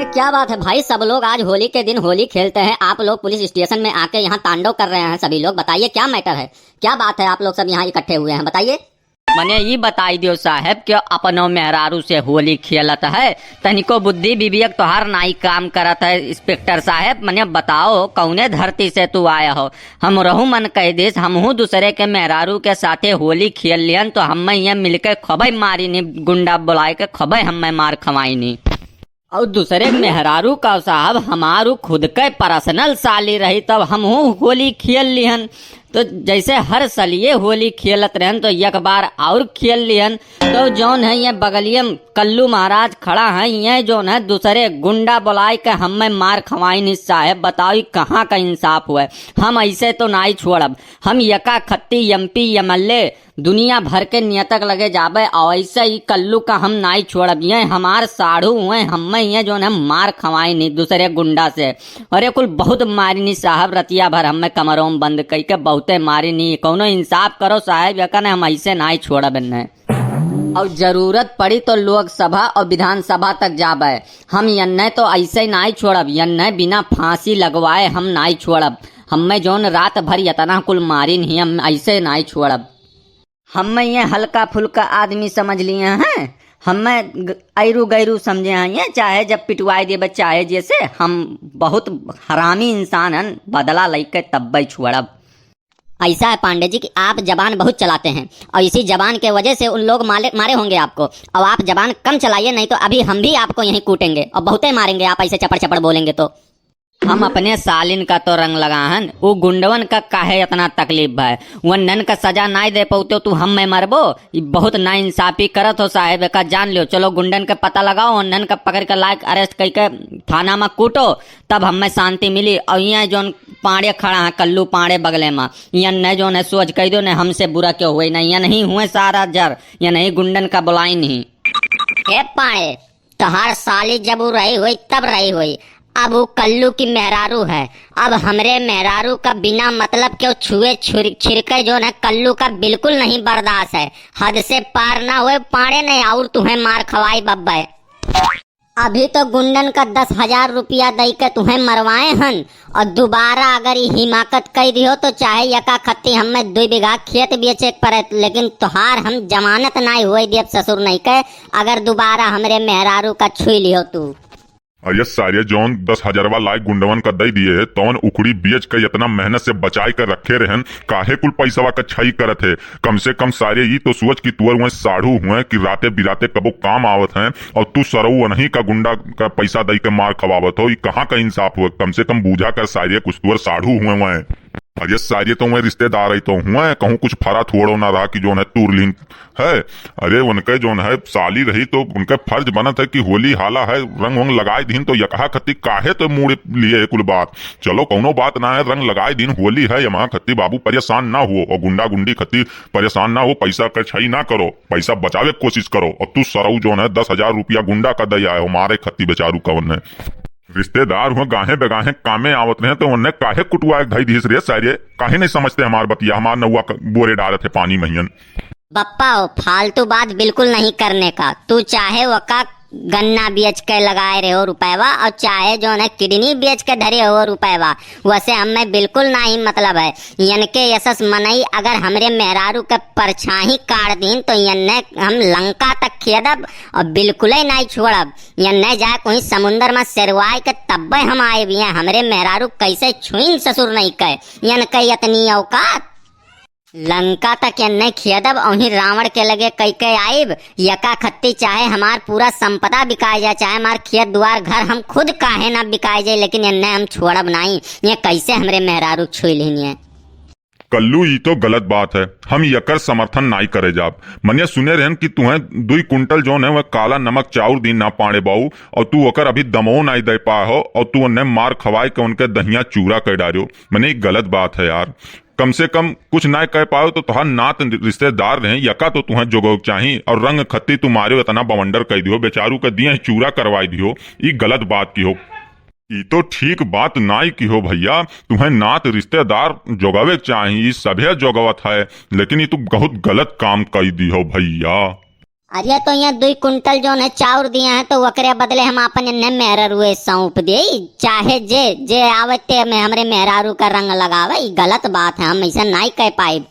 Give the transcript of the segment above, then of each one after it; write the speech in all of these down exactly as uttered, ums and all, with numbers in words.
क्या बात है भाई, सब लोग आज होली के दिन होली खेलते हैं, आप लोग पुलिस स्टेशन में आके यहाँ तांडव कर रहे हैं। सभी लोग बताइए, क्या मैटर है, क्या बात है, आप लोग सब यहाँ इकट्ठे हुए हैं, बताइए। मने ई बताई दियो साहेब कि अपनो मेहरारू से होली खेलत है, तनिको बुद्धि विवेक तोहार नाई काम करत है। इंस्पेक्टर साहेब, मने बताओ, कौने धरती से तू आया हो? हमरहू मन कह दिस, हमहू दूसरे के मेहरारू के साथे होली खेल लिहन, तो हम्मे ये मिलके खूबे मारिनी, गुंडा बुलाए के खूबे हम्मे मार खवाइनी। और दूसरे मेहरारू का साहब, हमारू खुद के पर्सनल साली रही, तब हमहू होली खेल लिहन। तो जैसे हर सलिए होली खेलत रहन, तो एक बार और खेल लिहन। तो जौन है ये बगलिए में कल्लू महाराज खड़ा है, ये जौन है दूसरे गुंडा बुलाए के हमें मार खवाइन। साहेब बताओ, ई कहाँ का इंसाफ हुआ है? हम ऐसे तो नाई छोड़ब। हम यका खत्ती एमपी एमएलए दुनिया भर के नियतक लगे जाबे, और ऐसे ही कल्लू का हम नाई छोड़ब। ये हमार साढ़ू हुए, हमें ये जौन है मार खवाइनी दूसरे गुंडा से। अरे कुल बहुत मारिनी साहब, रतिया भर हमें कमरों में बंद कई के बहुते मारिनी। कौनो इंसाफ करो साहब, यका ने हम ऐसे नाई छोड़ब इन्हें। और जरूरत पड़ी तो लोकसभा और विधानसभा तक जाबे। हम यन्ने तो ऐसे नाई छोड़ब, यन्ने बिना फांसी लगवाए हम नाई छोड़ब। हमें जौन रात भर यतना कुल मारिन ही, हम ऐसे नाई छोड़ब। हमें ये हल्का फुल्का आदमी समझ लिए हैं, हमें ग-, ऐरू गैरू समझे हैं ये, चाहे जब पिटवाए देबे, चाहे जैसे। हम बहुत हरामी इंसान हन, बदला लइके तब्बे छोड़ब। ऐसा है पांडे जी कि आप जबान बहुत चलाते हैं और इसी जबान के वजह से उन लोग मारे, मारे होंगे आपको। और आप जबान कम चलाइए, नहीं तो अभी हम भी आपको यहीं कूटेंगे और बहुते मारेंगे आप ऐसे चपड़ चपड़ बोलेंगे तो। हम अपने सालिन का तो रंग लगाहन, उ गुंडवन का काहे इतना तकलीफ है? वन्नन का सजा नाई दे पौते तू हमें मरबो? ई बहुत नाइंसाफी करत हो साहेब, एका जान लियो। चलो गुंडन के पता लगाओ, वन्नन का पकड़ के लायक अरेस्ट कई के थाना में कूटो, तब हमें शांति मिली। और यहाँ जौन पाड़े खड़ा है, कल्लू पाड़े बगले में, यहाँ न जौन है सोच कह दो, न हमसे बुरा क्यों हुए, न यहाँ नहीं हुए सारा जर, यहाँ नहीं गुंडन का बुलाई नहीं। हे पाड़े, तोहार साली जब उ रही हुई तब रही हुई, अब उ कल्लू की मेहरारू है। अब हमरे मेहरारू का बिना मतलब क्यों छुए छुर-, छिरके जौन है कल्लू का बिल्कुल नहीं बर्दाश्त है। हद से पार ना हुए पाड़े नहीं और तुम्हें मार खवाई बब्बे। अभी तो गुंडन का दस हजार रुपया दई के तुम्हें मरवाए हन, और दोबारा अगर ई हिमाकत कई दिहो तो चाहे यका खत्ती हमें दुई बीघा खेत बेचे के पड़े, लेकिन तोहार हम जमानत नाई हुए दियब ससुर नहीं के, अगर दोबारा हमरे मेहरारू का छुई लिहो तू। अरे सारे जौन दस हजारवा लाए गुंडवन का दई दिए है, तौन उखड़ी बेच के इतना मेहनत से बचाई के रखे रहन, काहे कुल पैसवा का छई करत है? कम से कम सारे ई तो सोच कि तुअर वह साढ़ू हुए कि राते बिराते कबो काम आवत हैं, और तू सरऊ वनही का गुंडा का पैसा दई के मार खवावत हो, ई कहाँ का इंसाफ हुआ? कम से कम बूझा कर सारे कुछ तुअर साढ़ू हुए वह। अरे सारे तो वह रिश्तेदार ही तो हुए, कहूँ कुछ फरा थोड़ो ना रहा कि जौन है तूर लीन है। अरे उनके जौन है साली रही तो उनके फर्ज बनत है कि होली हाला है, रंग वंग लगाए दीन तो यकहा खत्ती काहे तो मूड़ लिए है कुल बात। चलो कौनो बात ना है, रंग लगाए दीन, होली है, यमहा खत्ती बाबू परेशान ना हुओ और गुंडा गुंडी खत्ती परेशान ना हो, पैसा का छई ना करो, पैसा बचावे के कोशिश करो। और तू सरऊ जौन है दस हजार रुपया गुंडा का दे आए हो मारे खत्ती बेचारू कवन है। रिश्तेदार हुए गाहे बेगाहे कामे आवत रहे तो उन्हें काहे कुटुआ के धई दिस रे सारे? काहे नहीं समझते हमार बतिया? हमार नौआ क-, बोरे डारत है पानी महियन। बप्पा हो, फालतू बात बिल्कुल नहीं करने का। तू चाहे वका गन्ना बेच के लगाए रहे हो रुपयवा और चाहे जौन है किडनी बेच के धरे हो रुपयवा, वैसे हमें बिल्कुल नहीं मतलब है। यनके यशस मनई अगर हमरे मेहरारू के परछाही काट दीन तो यन्ने हम लंका तक खेदब और बिल्कुले नहीं छोड़ब। यन्ने जाए कोई समुंदर में सेरवाए के तब्बे हम आए भी हैं। हमरे मेहरारू कैसे छुइन ससुर नहीं कहे, यनके यतनी औकात। लंका तक यन्ने खेदब, औही रावण के लगे कई के आइब, यका खत्ती चाहे हमार पूरा संपदा बिकाए जाए, चाहे हमार खेत दुआर घर हम खुद काहे ना बिकाए जाए, लेकिन यन्ने हम छोड़ब नाई। ये कैसे हमरे मेहरारू छुई लिहिन ये? कल्लू, ई तो गलत बात है, हम यकर समर्थन नाई करे जाब। मने सुने रहन कि तुहें दुई कुंटल जौन है वह काला नमक चाउर दीन ना पाड़े बाऊ, और तू ओकर अभी दमो नाई दे पाए हो, और तू उन्हें मार खवाए के उनके दहिया चूरा कर डारियो। मने ई गलत बात है यार। कम से कम कुछ ना कह पाओ तो तोहार नात रिश्तेदार रहे, यका तो तुहें जोगो चाही और रंग खत्ती तू मारियो इतना बवंडर कह दियो, बेचारू के दिए चूरा करवाई दियो, ई गलत बात की हो। ई तो ठीक बात नाई की हो भैया, तुहें नात रिश्तेदार जोगावे के चाही, ई सभे जोगवत है, लेकिन ई तू बहुत गलत काम कई दी हो भैया। अरे, तो ये दुई कुंटल जौन है चाउर दिया है, तो ओकरे बदले हम आपन एन्ने मेहरारू सौंप देई। चाहे जे, जे आवे ते में हमरे मेहरारू का रंग लगावे, ई गलत बात है, हम ऐसा नाई कह पाइब।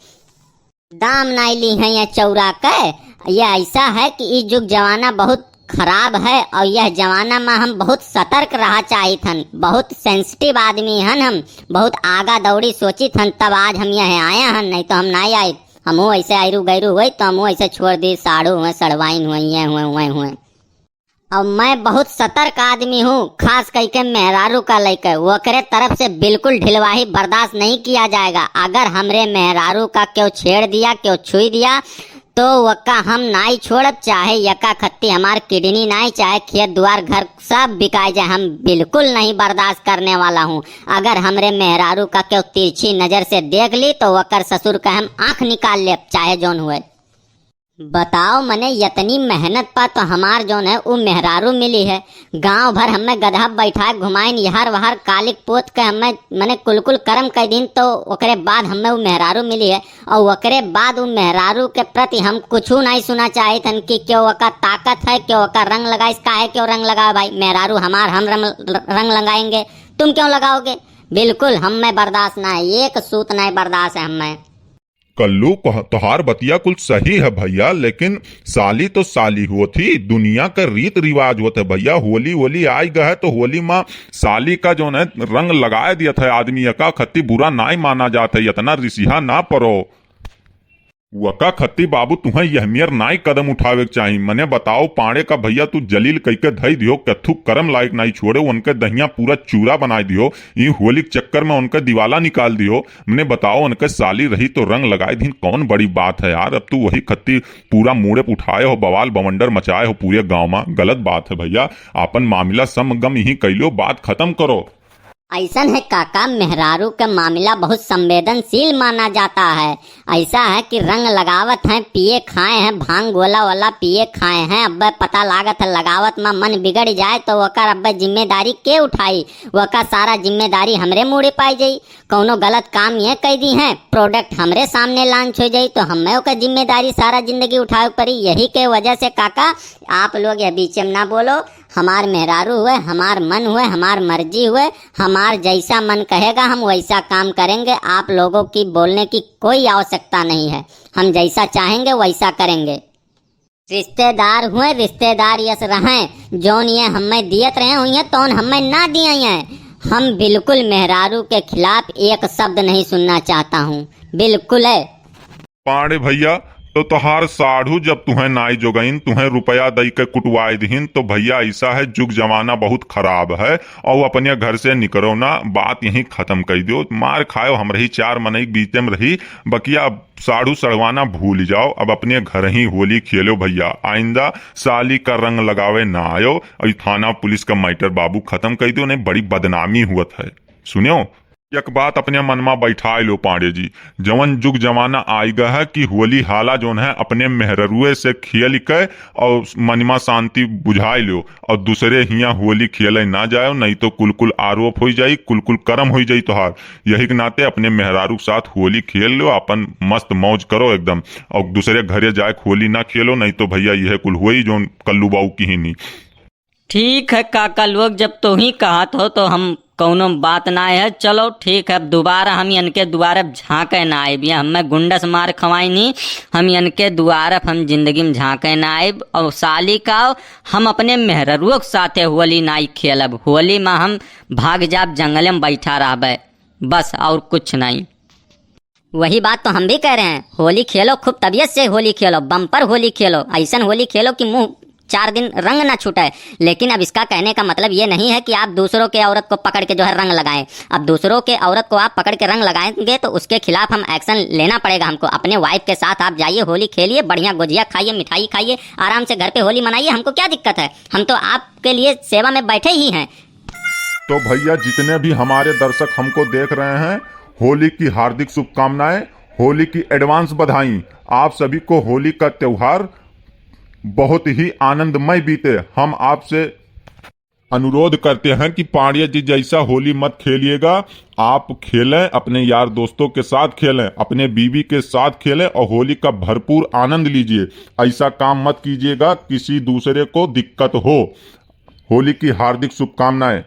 दाम नाई ली है ये चौरा के। ये ऐसा है कि ई जुग जमाना बहुत खराब है और यह जमाना में हम बहुत सतर्क रहा चाहित हन, बहुत सेंसिटिव आदमी हन हम, बहुत आगा दौड़ी सोचित हन, तब आज हम यह आया हन, नहीं तो हम नाई आए। हमहू ऐसे आयरू गैरू हुए तो हमहू ऐसे छोड़ दी, साढ़ू हुए, सड़वाइन हुए, ये हुए, हुए, हुए। और मैं बहुत सतर्क आदमी हूँ, खास करके मेहरारू का लेकर, ओकरे तरफ से बिल्कुल ढिलवाही बर्दाश्त नहीं किया जाएगा। अगर हमरे मेहरारू का क्यों छेड़ दिया, क्यों छुई दिया, तो वका हम नाई छोड़ब, चाहे यका खत्ती हमार किडनी नाई, चाहे खेत दुआर घर सब बिकाए जाए, हम बिल्कुल नहीं बर्दाश्त करने वाला हूँ। अगर हमरे मेहरारू का क्यों तिरछी नजर से देख ली, तो वकर ससुर का हम आँख निकाल लेब, चाहे जौन हुए। बताओ मने, यतनी मेहनत पा तो हमार जौन है उ मेहरारू मिली है। गांव भर हमें गधा बैठा घुमाइन, यहर वहर कालिक पोत के हमें मने कुलकुल करम कर दीन, तो ओकरे बाद हमें उ मेहरारू मिली है। और ओकरे बाद उ मेहरारू के प्रति हम कुछ नहीं सुना चाहित हन कि क्यों ओका ताकत है, क्यों ओका रंग लगाइस, काहे क्यों रंग लगावे भाई, मेहरारू हमार, हम रंग, रंग लगाएंगे, तुम क्यों लगाओगे? बिल्कुल हमें बर्दाश्त ना है, एक सूत नहीं बर्दाश्त है हमें। कल्लू, कह-, तोहार बतिया कुल सही है भैया, लेकिन साली तो साली होत ही, दुनिया का रीत रिवाज होत है भैया। होली, होली आइ गए है तो होली मा साली का जौन है रंग लगाए दियत है आदमी, एका खत्ती बुरा नाई माना जात है, इतना रिसिहा ना परो। वका खत्ती बाबू तुहें यह मेर नाई कदम उठावे के चाही। मने बताओ पाड़े का भैया तू जलील कइके धई दियो, कथू करम लायक नाई छोड़े, उनके दहिया पूरा चूरा बनाए दियो। ई होली के चक्कर में उनके दिवाला निकाल दियो। मने बताओ, उनके साली रही तो रंग लगाए दीन, कौन बड़ी बात है यार। अब तू वही खत्ती पूरा मूड़े पे उठाए हो, बवाल बवंडर मचाए हो पूरे गाँव में। गलत बात है भैया, आपन मामला समगम यही कैलो, बात खत्म करो। ऐसन है काका, मेहरारू के मामला बहुत संवेदनशील माना जाता है। ऐसा है कि रंग लगावत हैं, पिए खाए हैं, भांग गोला वाला पिए खाए हैं। अब्बे पता लागत है लगावत में मन बिगड़ जाए तो ओकर अब्बे जिम्मेदारी के उठाई? ओकर सारा जिम्मेदारी हमरे मूड़े पाई जाई। कौनो गलत काम ये कह दी है, प्रोडक्ट हमरे सामने लॉन्च हो जाई तो हमें ओकर जिम्मेदारी सारा जिंदगी उठावे के पड़ी। यही के वजह से काका, आप लोग यह बीच में ना बोलो। हमार मेहरारू हुए, हमार मन हुए, हमार मर्जी हुए, हमार जैसा मन कहेगा हम वैसा काम करेंगे। आप लोगों की बोलने की कोई आवश्यकता नहीं है, हम जैसा चाहेंगे वैसा करेंगे। रिश्तेदार हुए, रिश्तेदार यस रहें, जौन ये हमें दियत रहे हुए तौन हमें ना दिए हैं। हम बिल्कुल मेहरारू के खिलाफ एक शब्द नहीं सुनना चाहता हूँ, बिल्कुल है। पाड़े भैया, तो तोहार साढ़ू जब तुहें नाई जोगइन, तुहें रुपया दई के कुटवाए दिहिन, तो भैया ऐसा है, जुग जमाना बहुत खराब है, और अपने घर से निकरो ना, बात यहीं खत्म कर दियो। मार खायो, हम रही चार मनई के बीचे में रही, बकिया अब साढ़ू सड़वाना भूल जाओ, अब अपने घर ही होली खेलो भैया। आइंदा साली का रंग लगावे ना आयो, और थाना पुलिस का मैटर बाबू खत्म कर दियो, नहीं बड़ी बदनामी हुअत है। सुनियो, एक बात अपने मन मा बैठाए लो पांडे जी, जवन जुग जमाना आइगा है कि होली हाला जौन है अपने मेहररुए से खेल के और मन मा शांति बुझाए लो और दूसरे हियाँ होली खेले ना जाओ, नहीं तो कुल कुल आरोप होई जाई, कुल कुल करम होई जाई तोहार। यही के नाते अपने मेहरारू के साथ होली खेल लो, अपन मस्त मौज करो एकदम, और दूसरे घरे जाए के होली ना खेलो, नहीं तो भैया यह कुल होई जौन कल्लू बाऊ की ही नहीं। ठीक है काका लोग, जब तो ही कहत हो तो हम कौनो बात ना है। चलो ठीक है, अब दोबारा हम इनके दुआरे झांके ना आइब, ये हमें गुंडस मार खवाई नहीं, हम इनके दुआरे हम जिंदगी में झांके ना आइब। और साली का हम अपने मेहररुओ के साथे होली नाई खेलब, होली में हम भाग जाब, जंगले में बैठा रहबे, बस और कुछ नहीं। वही बात तो हम भी कह रहे हैं, होली खेलो, खूब तबीयत से होली खेलो, बम्पर होली खेलो, ऐसन होली खेलो कि मुंह चार दिन रंग ना छूटे। लेकिन अब इसका कहने का मतलब ये नहीं है कि आप दूसरों के औरत को पकड़ के जो है रंग लगाएं। अब दूसरों के औरत को आप पकड़ के रंग लगाएंगे तो उसके खिलाफ हम एक्शन लेना पड़ेगा हमको। अपने वाइफ के साथ आप जाइए, होली खेलिए, बढ़िया गुजिया खाइए, मिठाई खाइए, आराम से घर पे होली मनाइए, हमको क्या दिक्कत है? हम तो आपके लिए सेवा में बैठे ही हैं। तो भैया, जितने भी हमारे दर्शक हमको देख रहे हैं, होली की हार्दिक शुभकामनाएं, होली की एडवांस बधाई। आप सभी को होली का त्योहार बहुत ही आनंदमय बीते। हम आपसे अनुरोध करते हैं कि पांड्या जी जैसा होली मत खेलिएगा। आप खेलें, अपने यार दोस्तों के साथ खेलें, अपने बीवी के साथ खेलें और होली का भरपूर आनंद लीजिए। ऐसा काम मत कीजिएगा, किसी दूसरे को दिक्कत हो। होली की हार्दिक शुभकामनाएं।